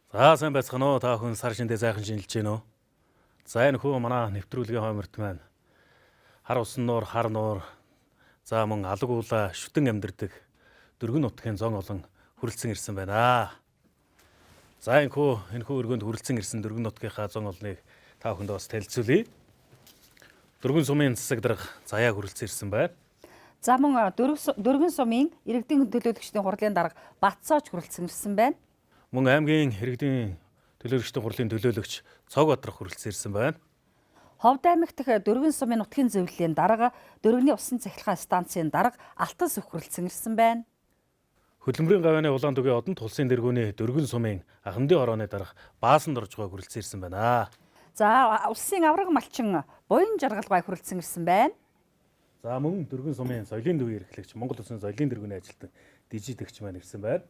За сайн байцгаана уу? Та бүхэн сар шиндээ зайхан шинэлж гин үү? За энэ хүү манай нэвтрүүлгийн хойморт маань хар усан нуур, хар нуур, за мөн алаг уулаа шүтэн амьдардаг дөргөн нутгийн зон олон хүрэлцэн ирсэн байна. За энэ хүү өргөнд хүрэлцэн ирсэн дөргөн нутгийнхаа зон олныг та бүхэндээ бас танилцуулъя. Дөргөн сумын засаг дарга Заяа хүрэлцэн ирсэн байна. За мөн дөрвөн сумын иргэдийн төлөөлөгчдийн хурлын дарга Батцооч хүрэлцэн ирсэн байна. Мөн аймгийн иргэдийн төлөөлөгчдийн хурлын төлөөлөгч Цог Бадрах хүрэлцэн ирсэн байна. Ховд аймаг дахь дөрвөн сумын нутгийн зөвлөлийн дарга, дөрвөний усан цахилгаан станцын дарга Алтан сүх хүрэлцэн ирсэн байна. Хөдөлмөрийн гавьяаны улаан дугийн одонд тулсын дэргүүний дөргөн сумын ахмадын хорооны дарга Баасан Доржгой хүрэлцэн ирсэн байна. За улсын авраг малчин Буян Жаргалбай хүрэлцэн ирсэн байна. За мөн дөргөн сумын соёлын төвийн эрхлэгч Монгол Улсын соёлын тэргүүний ажилтан Дижидэгч маань ирсэн байна.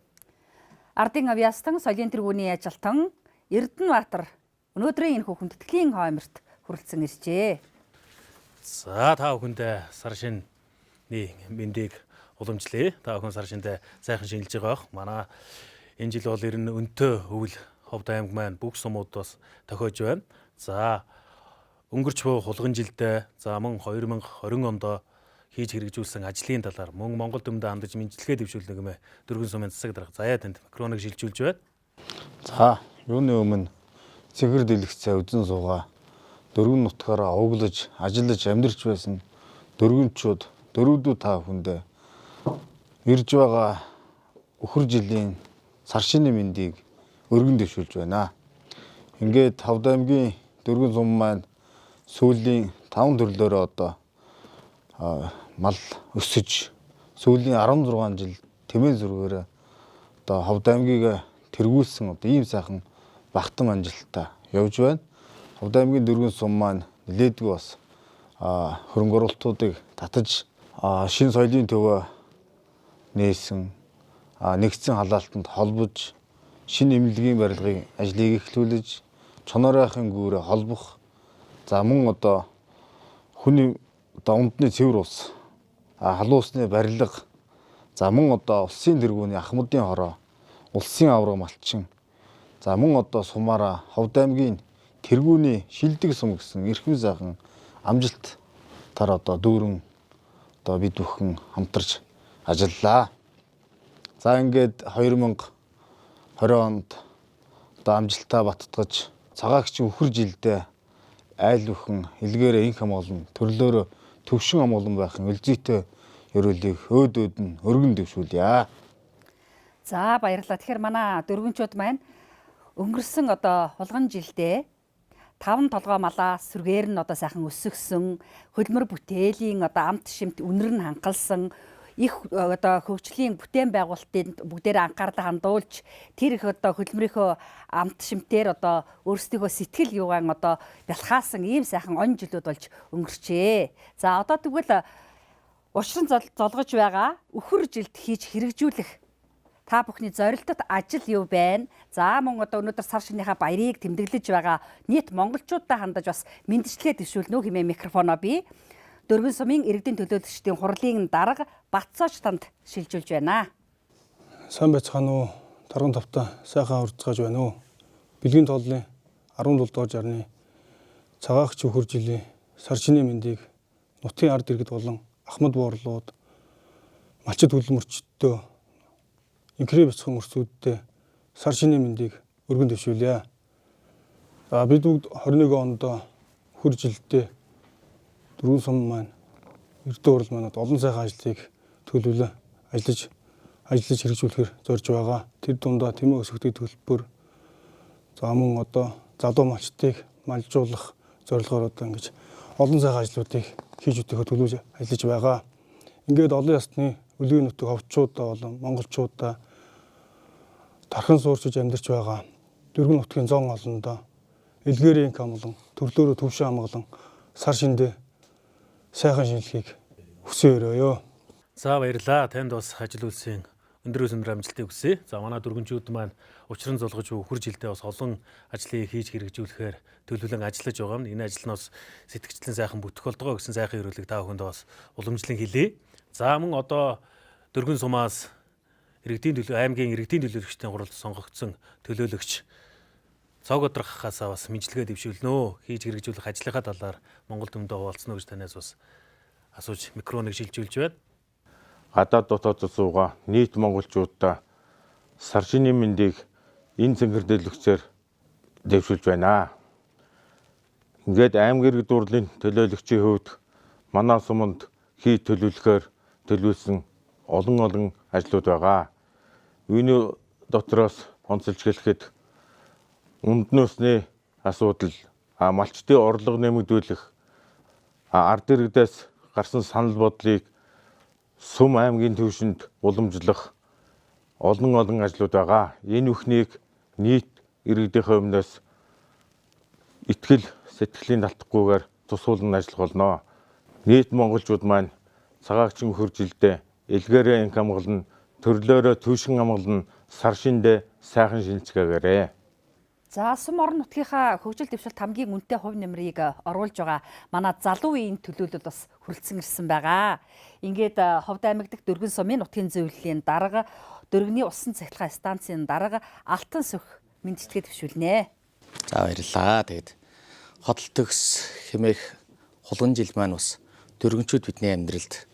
Ардын авьяастан соёлын тэргүүний ажилтан Эрдэнэбаатар өнөөдрийн энэ хүндэтгэлийн хойморт хүрэлцэн иржээ. За та бүхэндээ сар шинийн мэндийг уламжлая. Та бүхэн сар шиндээ сайхан шинэлж байгаа бох. Манай энэ жил бол ер нь өнтөө өвөл Ховд аймаг маань бүх сумууд бас тохиож байна. За өнгөрч буй хулган жилдээ за мөн 2020 онд хийж хэрэгжүүлсэн ажлын талаар мөн Монгол төмөндөө хандаж мэндчилгээ дэвшүүлнэ гэмээ дөрвөн сумын засаг дарга Заяа танд микрофоныг шилжүүлж байна. За юуны өмнө цэгэр дэлгэцээ үзэн суугаа дөрвөн нутгаараа углаж, ажиллаж, амьдарч байсан дөрвөнчүүд, дөрөвдүү та бүхэндээ ирж байгаа өхөр жилийн сар шинийн мэндийг өргөн дэвшүүлж байна. Ингээд Ховд аймгийн дөрвөн сум маань сүүлийн 5 төрлөөрөө одоо мал өсөж сүүлийн 16 жил тэмээн зүргээр одоо Ховд аймгийг тэргүүлсэн одоо ийм сайхан багтан амжилттай явж байна. Ховд аймгийн дөрвөн сум маань нэлээдгүй бас хөрөнгө оруулалтуудыг татаж шинэ соёлын төвөө нээсэн, нэгдсэн халаалтанд холбож шинэ эмнэлгийн барилгын ажлыг эхлүүлж чоноройхын гүүрээ холбох, за мөн одоо хүний одоо ундны цэвэр ус, халуусны барилга, за мөн одоо улсын тэргүүний ахмадын хороо, улсын авраг малчин, за мөн одоо сумаараа Ховд аймгийн тэргүүний шилдэг сум гэсэн эрхэм сайхан амжилттаар одоо дүүрэн одоо бид бүхэн хамтарч ажиллалаа. За ингээд 2020 онд одоо амжилтаа баттгаж цагаагч өхөр жилдээ айл бүхэн илгээрээ инх амгалан төрлөөрөө төвшин амгалан байхын өлзийтэй ерөөлийг өөд өөд нь өргөн дэвшүүлье. За баярлалаа. Тэгэхээр манай дөрвөнчүүд маань өнгөрсөн одоо хулган жилдээ таван толгой малаа сүргээр нь одоо сайхан өсгсөн, хөлмөр бүтээлийн одоо амт шимт үнэр нь хангалсан, их одоо хөгжлийн бүтээн байгуулалтыг бүгдээрээ анхаарлаа хандуулж тэр их одоо хөлмөрийнхөө амт шимтээр одоо өөрсдийнхөө сэтгэл юугаан одоо бялхаасан ийм сайхан он жилүүд болж өнгөрчээ. За одоо тэгвэл учран золгож байгаа өхөр жилд хийж хэрэгжүүлэх та бүхний зорилтот ажил юу байна? За мөн одоо өнөөдөр сар шинийхаа баярыг тэмдэглэж байгаа нийт монголчуудаа хандаж бас мэндчилгээ дэвшүүлнэ үү хэмээн микрофоноо би дөрвөн сумын иргэдийн төлөөлөгчдийн хурлын дарга Батцооч танд шилжүүлж байна. Сайн байцгаана уу? Тарган тавтай сайхан урдцгааж байна уу? Бэлгийн тооллын 17 дугаар жарны цагаагч өхөр жилийн сар шинийн мэндийг нутгийн ард иргэд болон ахмад буурлууд, малчид хөдөлмөрчдөө, инхрээ бяцхан өрсүүддээ сар шинийн мэндийг өргөн дэвшүүлье. За бид бүгд 21 онд өхөр жилдээ дөрвөн сум маань Эрдэнэ урал манад олон сайхан ажлыг төлөвлөө ажиллаж хэрэгжүүлэхээр зорж байгаа. Тэр дундаа тэмээ өсгөдөг төлбөр, за мөн одоо залуу малчдыг малжуулах зорилгоор одоо ингэж олон сайхан ажлуудыг хийж өгөхөөр төлөвлөж ажиллаж байгаа. Ингээд олон ясны өлгийн нутаг ховчуудаа болон монголчуудаа тархан суурчиж амьдарч байгаа дөрвөн нутгийн зон олондоо элгээрийн амгалан, төрлөөрөө төвшин амгалан сар шиндээ сайхан шинэлхийг хүсэн өрөөё. За баярлалаа. Танд бас ажил үйлсийн өндрөөс өндөр амжилтыг хүсье. За манай дөргөнчүүд маань учран золгож өхөр жилдээ бас олон ажлыг хийж хэрэгжүүлэхээр төлөвлөн ажиллаж байгаа юм. Энэ ажил нь бас сэтгэгчлэн сайхан бүтэх болдгоо гэсэн сайхан ерөөлийг та бүхэнд бас уламжлан хэлье. За мөн одоо дөргөн сумаас иргэдийн төлөө аймгийн иргэдийн төлөөлөгчдийн хуралд сонгогдсон төлөөлөгч Цог Одрахаас бас мэдлэгээ дэвшүүлнэ, хийж хэрэгжүүлэх ажлынхаа талаар Монгол түмэндээ хуваалцсан уу гэж танаас бас асууж микрофоныг шилжүүлж байна. Гадаад дотоодод суугаа нийт монголчуудаа сар шинийн мэндийг энэ цэнгэр дэлгцээр дэвшүүлж байна. Ингээд аймаг иргэд дурлалын төлөөлөгчийн хувьд манай суманд хий төлөвлөхөөр төлөвлөсөн олон олон ажлууд байгаа. Үүний дотроос онцолж хэлэхэд үндэснөөсний асуудал, малчдын орлого нэмэгдүүлэх, ард иргэдээс гарсан санал бодлыг сүм аймгийн түвшинд уламжлах олон олон ажлууд байгаа. Энэ бүхнийг нийт иргэдийнхээ өмнөөс итгэл сэтгэлийн талтахгүйгээр тусгуулан ажиллах болно. Нийт монголчууд маань цагаагчин хөр жилдээ элгээрээ инх амгалан, төрлөөрөө түвшин амгалан, сар шиндээ сайхан шинжгээгээрэй. За, сум орон нутгийнхаа хөгжил дэвшилт хамгийн үнэтэй хувь нэмрийг оруулж байгаа манай залуу үеийн төлөөлөл бас хүрэлцэн ирсэн байгаа. Ингээд Ховд аймаг дахь Дөргөн сумын нутгийн зөвлөлийн дарга, Дөргөний усан цахилгаан станцын дарга Алтан сүх мэндчилгээ дэвшүүлнэ. За, баярлалаа. Тэгээд хотол төгс хэмээх хулган жил маань бас дөргөнчүүд бидний амьдралд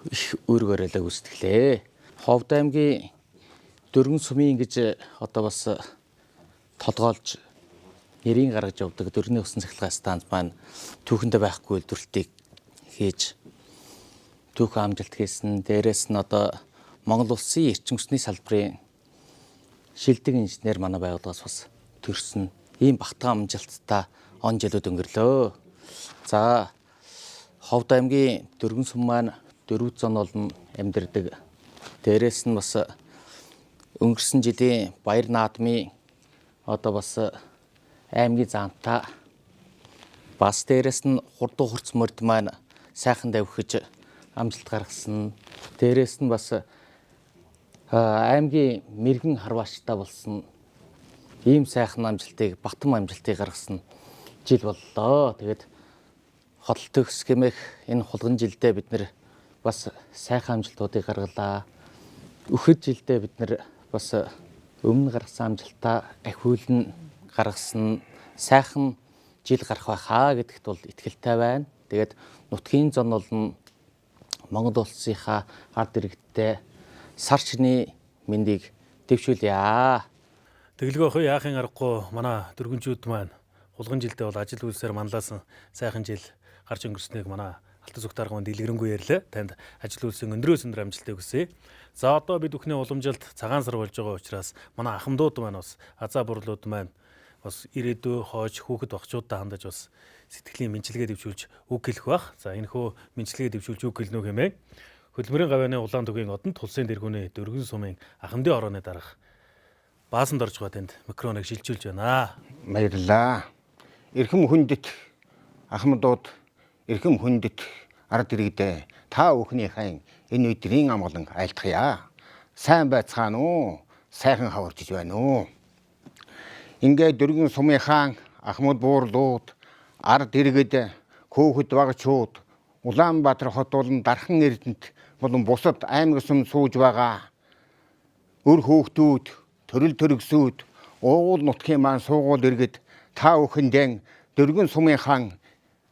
их үүрэг оройлоо гүйцэтгэлээ. Ховд аймгийн Дөргөн сумын гэж одоо бас толгоолж нэрийн гаргаж явдаг Дөргөний усан цахилгаан станц маань түүхэндээ байхгүй үйлдвэрлэлтийг хийж түүхэн амжилт хийсэн. Дээрээс нь одоо Монгол улсын эрчим хүчний салбарын шилдэг инженер манай байгууллагаас бас төрсөн. Ийм багтаан амжилттай он жилүүд өнгөрлөө. За, Ховд аймгийн Дөргөн сум маань 4 зон олон амьдардаг. Дээрээс нь бас өнгөрсөн жилийн баяр наадмын одоо бас аймгийн заантай, бас дээрээс нь хурдан хурц морд маань сайхан давхиж амжилт гаргасан. Дээрээс нь бас аймгийн мэрэгэн харвааштай болсон. Ийм сайхан амжилтыг, батан амжилтыг гаргасан жил боллоо. Тэгээд хотол төгс гэмэх энэ хулган жилдээ бид нэр бас сайхан амжилтуудыг гаргалаа. Үхэр жилдээ бид нэр бас өмнө гаргасан амжилтаа ахиулн гаргасан, сайхан жил гарах байхаа гэдэгт бол итгэлтэй байна. Тэгээд нутгийн зон болон Монгол улсынхаа ард иргэдтэй сар шинийн мэндийг дэвшүүлье. Тэгэлгүй охин, яахын аргагүй манай дөргөнчүүд маань хулган жилдээ бол ажил үйлсээр манлаасан сайхан жил гарч өнгөрснийг манай Алтан сүх дарга маань дэлгэрэнгүй ярьлаа. Танд ажил үйлсийн өндрөөс өндөр амжилтыг хүсье. За, одоо бид бүхний уламжилт цагаан сар болж байгаа учраас манай ахмадууд маань бас азаа бурлууд маань бас ирээдүй хойч хүүхэд багчуудаа хандаж бас сэтгэлийн мэндчилгээ дэвшүүлж үг хэлэх бах. За, энэ хөө мэндчилгээ дэвшүүлж үг хэлнэ үү хэмээн Хөдөлмөрийн гавьяаны улаан тугийн одонд тулсын дэргүүний Дөргөн сумын ахмадын орооны дарга Баасанд орж байгаа танд микрофоныг шилжүүлж байна. Баярлалаа. Эрхэм хүндэт ахмадууд, эрхэм хүндэт ард иргэдээ, та бүхнийхээ энэ өдрийн амгалан айлтгая. Сайн байцгаана уу? Сайхан хаварчж байна уу? Ингээд Дөргөн сумынхаа ахмад буурлууд, ард иргэд, хөөхд багчууд, Улаанбаатар хот болон Дархан Эрдэнэт болон бусад аймаг сум сууж байгаа өр хөөхтүүд, төрөл төрөксүүд, уугуул нутгийн маань суугуул иргэд, та бүхэндээ Дөргөн сумынхаа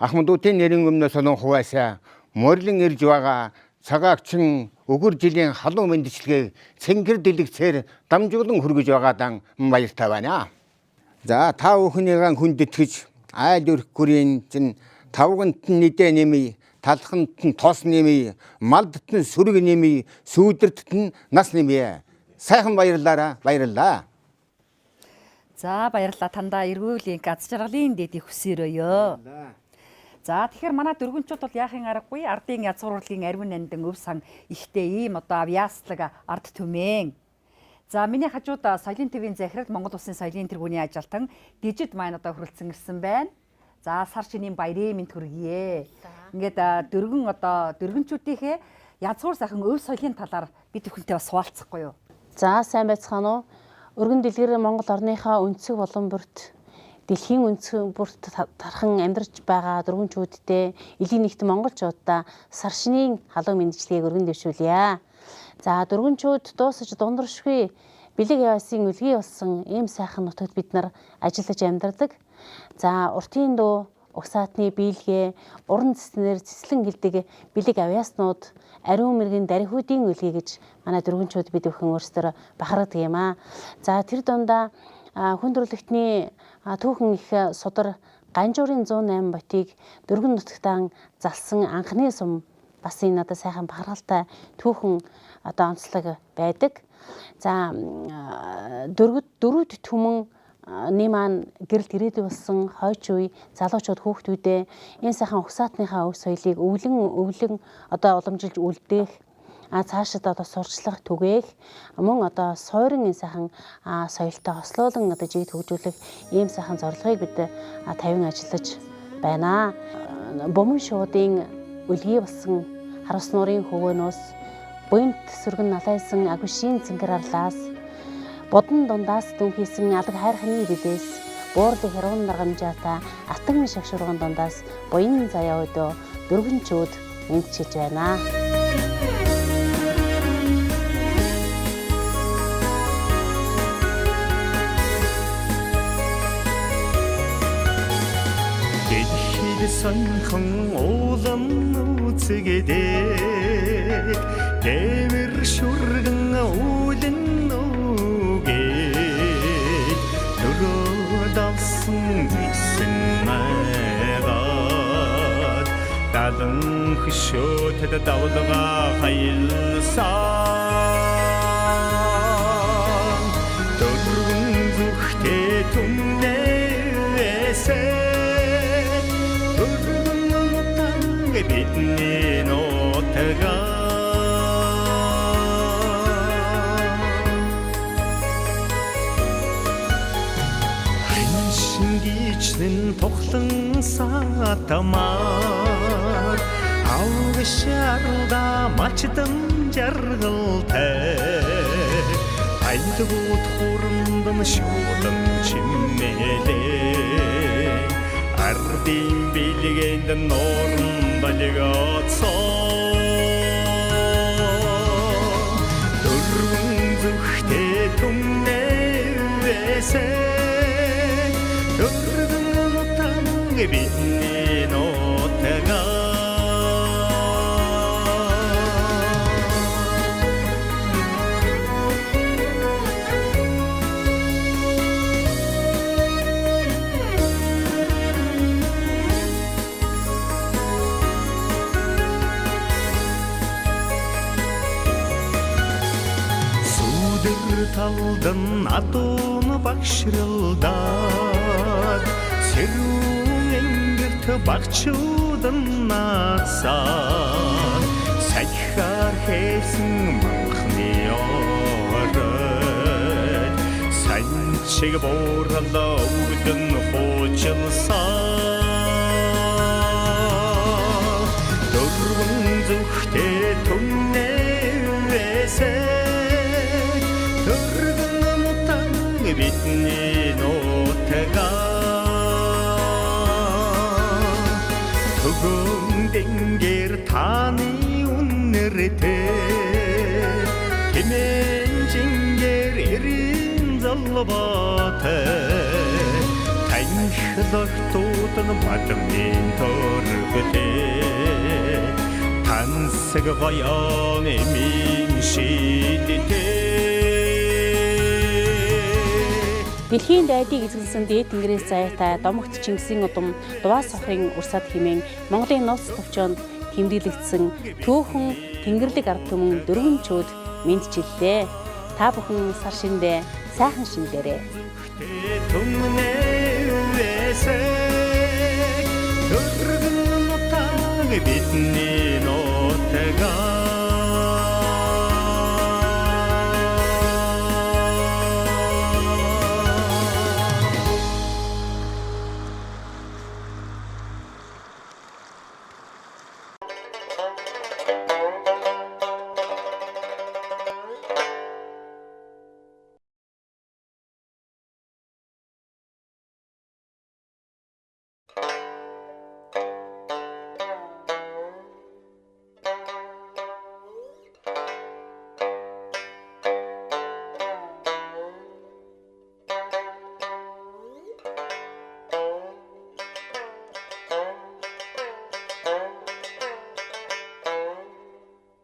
ахмадуудын нэрийн өмнөөс олон хуваасаа морилон ирж байгаа цагаагчин өгөр жилийн халуун мэндчилгээг цэнгэр дэлгэцээр дамжуулан хүргэж байгаадаа баяртай байна. За, та бүхнийгээ хүндэтгэж айл өрх гүрийн чинь тавганд нь нидэ нэмий, талханд нь тос нэмий, малдт нь сүрэг нэмий, сүүдэрт нь нас нэмье. Сайхан баярлалаа, баярлалаа. За, баярлалаа, тандаа эргүүлийн аз жаргалын дэдийг хүсээрөөё. За, тэгэхээр манай дөргөнчүүд бол яахын аргагүй ардын язгуурлын ариун нандин өв сан ихтэй ийм одоо авьяаслаг ард түмэн. За, миний хажууд соёлын төвийн захирал, Монгол Улсын соёлын тэргүүний ажилтан Дижит маань одоо хүрэлцэн ирсэн байна. За, сар шинийн баярын мэнд хүргье. Ингээд дөргөн одоо дөргөнчүүдийнхээ язгуур сайхан өв соёлын талаар бид бүхэнтэй бас хуваалцахгүй юу? За, сайн байцгаана уу? Өргөн дэлгэр Монгол орныхоо өнцөг болон бүрт, дэлхийн өнцөг бүрт тархан амьдарч байгаа дөргөнчүүдтэй, элийн нэгт монголчуудаа сар шинийн халуун мэндчилгээг өргөн дэвшүүлье. За, дөргөнчүүд дуусаж дундаршгүй бэлэг яваасын үлгий болсон ийм сайхан нутагт бид нар ажиллаж амьдардаг. За уртын дуу угсаатны биелгээ уран цэцнэр цэцлэн гэлдэг бэлэг авьяаснууд ариун мэрэгэн дарихүүдийн үлгий гэж манай дөргөнчүүд бид бүхэн өөрсдөө бахархдаг юм аа. За тэр дундаа хүн төрөлхтний түүхэн их судар Ганжуурын 108 ботыг дөргөн нутагтаан залсан анхны сум бас энэ одоо сайхан бахархалтай түүхэн одоо онцлог байдаг. За дөрвөд дөрвөд түмэн ны маань гэрэлт ирээдүй болсон хойч үе залуучууд хүүхдүүдээ энэ сайхан угсаатныхаа өв соёлыг өвлөн өвлөн одоо уламжилж үлдээх цаашид одоо сурчлага түгээх мөн одоо суурин энэ сайхан соёлтой хослуулан одоо жиг хөгжүүлэх ийм сайхан зорилгыг бид тавин ажиллаж байна. Буман шуудын үлгий болсон харус нуурын хөвөөнөөс буянт сүргэн налайсан агвшийн цэнгэр арлаас будан дундаас дүнхийсэн алаг хайрхны билээс буурлын херун наргамжаатай атан шагшурган дундаас буян заяа өдөө дөргөнчүүд мэдчилж байна. Дэлхийд сонхон улам нүцгэдэг Дэмэр шүргэн үлэн нүгээд Өрөөд авсан нэгсэн майгаад Далан хөшөөтэд давлгаа хаялсан Дөрвөн зүгтээ түмнээсээ Дөрвөн нутаг бидний нутгаа. Шингийчлэн тухлан сатамаар авгшарда мачдан жаргалтай айлгууд хурандан шуудан чимээлээ ардын бэлгэнд нууран балигоцсон дөрвөн зүгтээ түмнээсээ дөрвөн нутаг бидний нутгаа. Сүдэр талдан адуун багшралдаад сэрүүн энгэрт багчуудан наасан сахиар хийсэн манхны орой санчиг буурал өвгдөн хуучилсан дөрвөн зүгтээ түмнээсээ дөрвөн нутаг бидний нутгаа. Төгөн дэнгэр таны үнэртэй тэмэн жингэр эрийн залбаатай танхилогтууд нь бадмын төрөгтэй тансаг гоёон эмийн шидтэй. Дэлхийн дайдыг эзэглэсэн дээд тэнгэрээс заяатай домогт Чингисийн удам Дуваа сохрын урсаад хэмээн Монголын нууц төвчөнд тэмдэглэгдсэн түүхэн тэнгэрлэг ард түмэн дөрвөнчүүд мэдчиллээ. Та бүхэн сар шиндээ сайхан шинэлээрэй. Дөрвөн нутаг бидний нутгаа.